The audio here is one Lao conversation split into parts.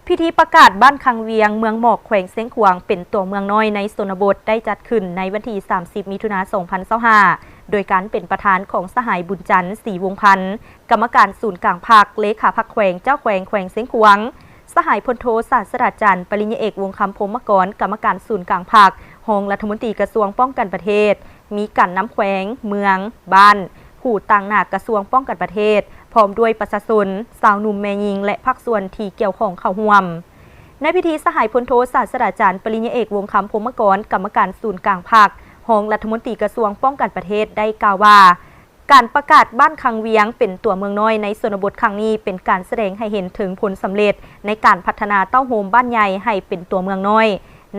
ພິທີປະກາດບ້ານຄັງວຽງ ເມືອງໝອກ ແຂວງຊຽງຂວາງ ເປັນຕົວເມືອງນ້ອຍໃນຊົນນະບົດ ໄດ້ຈັດຂຶ້ນໃນວັນທີສາມສິບ ມິຖຸນາ ສອງພັນຊາວຫ້າ ໂດຍການເປັນປະທານຂອງສະຫາຍ ບຸນຈັນ ສີວົງພັນ ກຳມະການສູນກາງພັກ, ເລຂາພັກແຂວງ, ເຈົ້າແຂວງແຂວງຊຽງຂວາງ, ສະຫາຍພົນໂທ ສາດສະດາຈານ ປະລິນຍາເອກ ວົງຄຳ ພົມມະກອນ ກຳມະການສູນກາງພັກ, ຮອງລັດຖະມົນຕີກະຊວງປ້ອງກັນປະເທດ, ມີການນຳແຂວງ, ເມືອງ, ບ້ານ, ຜູ້ຕາງໜ້າກະຊວງປ້ອງກັນປະເທດ, ພ້ອມດ້ວຍປະຊາຊົນ, ຊາວໜຸ່ມແມ່ຍິງ ແລະ ພາກສ່ວນທີ່ກ່ຽວຂ້ອງເຂົ້າຮ່ວມ. ໃນພິທີ ສະຫາຍພົນໂທ ສາດສະດາຈານ ປະລິນຍາເອກ ວົງຄຳ ພົມມະກອນ ກຳມະການສູນກາງພັກ, ຮອງລັດຖະມົນຕີກະຊວງປ້ອງກັນປະເທດ ໄດ້ກ່າວວ່າ ການປະກາດບ້ານຄັງວຽງເປັນຕົວເມືອງນ້ອຍໃນຊົນນະບົດຄັ້ງນີ້ ເປັນການສະແດງໃຫ້ເຫັນເຖິງຜົນສຳເລັດໃນການພັດທະນາເຕົ້າໂຮມບ້ານໃຫຍ່ໃຫ້ເປັນຕົວເມືອງນ້ອຍ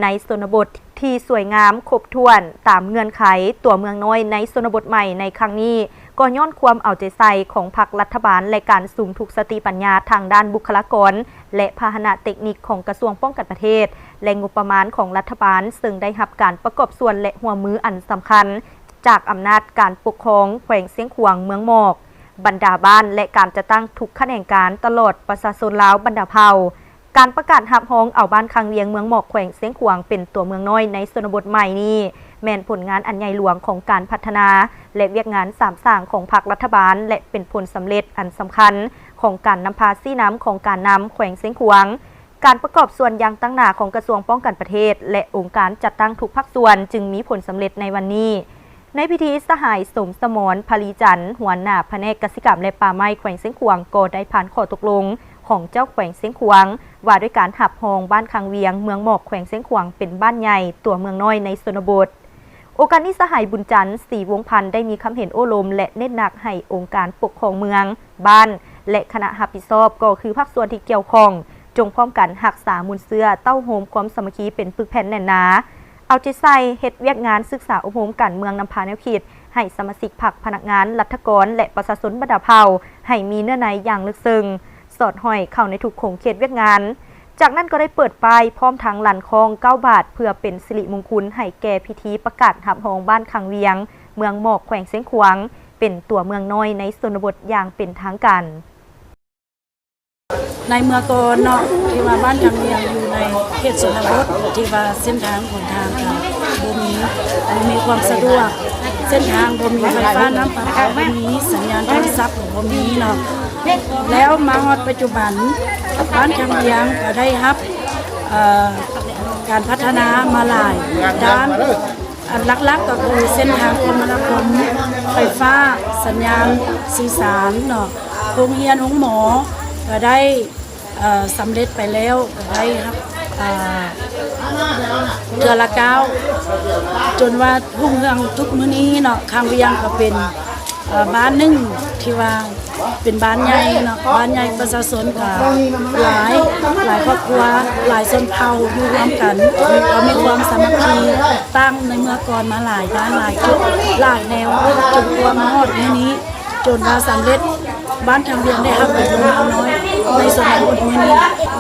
ໃນຊົນນະບົດທີ່ສວຍງາມຄົບຖ້ວນຕາມເງື່ອນໄຂ. ຕົວເມືອງນ້ອຍໃນຊົນນະບົດໃໝ່ໃນຄັ້ງນີ້ ກໍຍ້ອນຄວາມເອົາໃຈໃສ່ຂອງພັກລັດຖະບານ ແລະ ການສຸມທຸກສະຕິປັນຍາທາງດ້ານບຸກຄະລາກອນ ແລະ ພາຫະນະເຕັກນິກຂອງກະຊວງປ້ອງກັນປະເທດ ແລະ ງົບປະມານຂອງລັດຖະບານ, ເຊິ່ງໄດ້ຮັບການປະກອບສ່ວນ ແລະ ຮ່ວມມືອັນສຳຄັນ ຈາກອຳນາດການປົກຄອງແຂວງຊຽງຂວາງເມືອງໝອກ, ບັນດາບ້ານ ແລະ ການຈັດຕັ້ງທຸກຂະແໜງການ, ຕະຫຼອດປະຊາຊົນລາວບັນດາເຜົ່າ. ການປະກາດຮັບຮອງເອົາບ້ານຄັງວຽງເມືອງໝອກ ແຂວງຊຽງຂວາງ ເປັນຕົວເມືອງນ້ອຍໃນຊົນນະບົດໃໝ່ນີ້ ແມ່ນຜົນງານອັນໃຫຍ່ຫຼວງຂອງການພັດທະນາ ແລະ ວຽກງານສາມສ້າງຂອງພັກລັດຖະບານ ແລະ ເປັນຜົນສຳເລັດອັນສຳຄັນຂອງການນຳພາຊີ້ນຳຂອງການນຳແຂວງຊຽງຂວາງ. ການປະກອບສ່ວນຢ່າງຕັ້ງໜ້າຂອງກະຊວງປ້ອງກັນປະເທດ ແລະ ອົງການຈັດຕັ້ງທຸກພາກສ່ວນ ຈຶ່ງມີຜົນສຳເລັດໃນວັນນີ້. ໃນພິທີ ສະຫາຍ ສົມສະໝອນ ພະລີຈັນ ຫົວໜ້າພະແນກກະສິກຳ ແລະ ປ່າໄມ້ແຂວງຊຽງຂວາງ ກໍໄດ້ຜ່ານຂໍ້ຕົກລົງຂອງເຈົ້າແຂວງຊຽງຂວາງ ວ່າດ້ວຍການຮັບຮອງບ້ານຄັງວຽງ ເມືອງໝອກ ແຂວງຊຽງຂວາງ ເປັນບ້ານໃຫຍ່ຕົວເມືອງນ້ອຍໃນຊົນນະບົດ. ໂອກາດນີ້ ສະຫາຍ ບຸນຈັນ ສີວົງພັນ ໄດ້ມີຄຳເຫັນໂອ້ລົມ ແລະ ເນັ້ນໜັກໃຫ້ອົງການປົກຄອງເມືອງ, ບ້ານ ແລະ ຄະນະຮັບຜິດຊອບ ກໍຄືພາກສ່ວນທີ່ກ່ຽວຂ້ອງ ຈົ່ງພ້ອມກັນຮັກສາມູນເຊື້ອເຕົ້າໂຮມຄວາມສາມັກຄີເປັນປຶກແຜ່ນແໜ້ນໜາ, ເອົາໃຈໃສ່ເຮັດວຽກງານສຶກສາອົບຮົມການເມືອງ, ນຳພາແນວຄິດໃຫ້ສະມາຊິກພັກ, ພະນັກງານ, ລັດຖະກອນ ແລະ ປະຊາຊົນບັນດາເຜົ່າ ໃຫ້ມີເນື້ອໃນຢ່າງເລິກເຊິ່ງ, ສອດຫ້ອຍເຂົ້າໃນທຸກຂົງເຂດວຽກງານ. ຈາກນັ້ນກໍໄດ້ເປີດປ້າຍພ້ອມທັງລັ່ນຄ້ອງເກົ້າບາດ ເພື່ອເປັນສິລິມຸງຄຸນໃຫ້ແກ່ພິທີປະກາດຮັບຮອງບ້ານຄັງວຽງ ເມືອງໝອກ ແຂວງຊຽງຂວາງ ເປັນຕົວເມືອງນ້ອຍໃນຊົນນະບົດຢ່າງເປັນທາງການ. ໃນເມື່ອກ່ອນເນາະ ທີ່ວ່າບ້ານຄັງວຽງຢູ່ໃນເຂດຊົນນະບົດ ທີ່ວ່າເສັ້ນທາງຫົນທາງກໍບໍ່ມີ ບໍ່ມີຄວາມສະດວກ, ເສັ້ນທາງບໍ່ມີໄຟຟ້າ, ນ້ຳປະປາບໍ່ມີ, ສັນຍານໂທລະສັບກໍບໍ່ມີເນາະ. ແລ້ວມາຮອດປັດຈຸບັນ ບ້ານຄັງວຽງກໍໄດ້ຮັບ ເອີ ການພັດທະນາມາຫຼາຍດ້ານ. ອັນຫຼັກໆກໍຄືເສັ້ນທາງຄົມມະນາຄົມ, ໄຟຟ້າ, ສັນຍານສື່ສານເນາະ, ໂຮງຮຽນໂຮງໝໍກໍໄດ້ ເອີ ສຳເລັດໄປແລ້ວ, ກໍໄດ້ຮັບ ເອີ ເທື່ອລະກ້າວ ຈົນວ່າຮຸ່ງເຮືອງທຸກມື້ນີ້ເນາະ. ຄັງວຽງກໍເປັນ ເອີ ບ້ານໜຶ່ງທີ່ວ່າເປັນບ້ານໃຫຍ່ເນາະ, ບ້ານໃຫຍ່ປະຊາຊົນກໍຫຼາຍ, ຫຼາຍຄອບຄົວ, ຫຼາຍຊົນເຜົ່າຢູ່ຮ່ວມກັນ, ກໍມີຄວາມສາມັກຄີ. ຕັ້ງໃນເມື່ອກ່ອນມາຫຼາຍດ້ານ, ຫຼາຍຈຸດ, ຫຼາຍແນວ, ຈົນກວ່າມາຮອດມື້ນີ້, ຈົນວ່າສຳເລັດ, ບ້ານຄັງວຽງໄດ້ຮັບເປັນເມືອງນ້ອຍໃນຊົນນະບົດມື້ນີ້.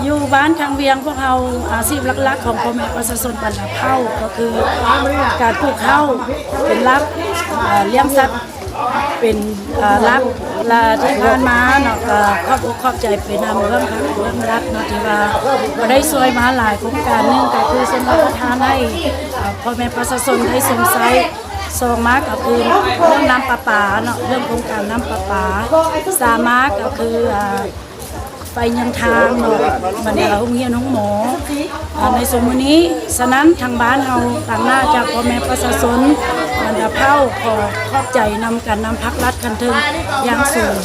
ຢູ່ບ້ານຄັງວຽງ ພວກເຮົາ ອາຊີບຫຼັກໆຂອງພໍ່ແມ່ປະຊາຊົນບັນດາເຜົ່າ ກໍຄືການປູກເຂົ້າເປັນຫຼັກ, ເອີ ລ້ຽງສັດ ເປັນ ເອີ ຫຼັກ ແລະ ທີ່ຜ່ານມາເນາະ ກໍຂອບອົກຂອບໃຈໄປນຳເບື້ອງພັກເບື້ອງລັດເນາະ ທີ່ວ່າກໍໄດ້ຊ່ວຍມາຫຼາຍໂຄງການ. ໜຶ່ງກໍຄືຊົນລະປະທານໃຫ້ ເອີ ພໍ່ແມ່ປະຊາຊົນໄດ້ຊົມໃຊ້. ສອງມາກໍຄືເລື່ອງນ້ຳປະປາເນາະ, ເລື່ອງໂຄງການນ້ຳປະປາ. ສາມມາກໍຄື ເອີ ໄຟເຍືອງທາງເນາະ, ບັນດາໂຮງຮຽນໂຮງໝໍ ອາ ໃນຊຸມມື້ນີ້. ສະນັ້ນ ທາງບ້ານເຮົາ ຕາງໜ້າຈາກພໍ່ແມ່ປະຊາຊົນບັນດາເຜົ່າ ຂໍຂອບໃຈນຳການນຳພັກລັດຂັ້ນເທິງຢ່າງສູງ.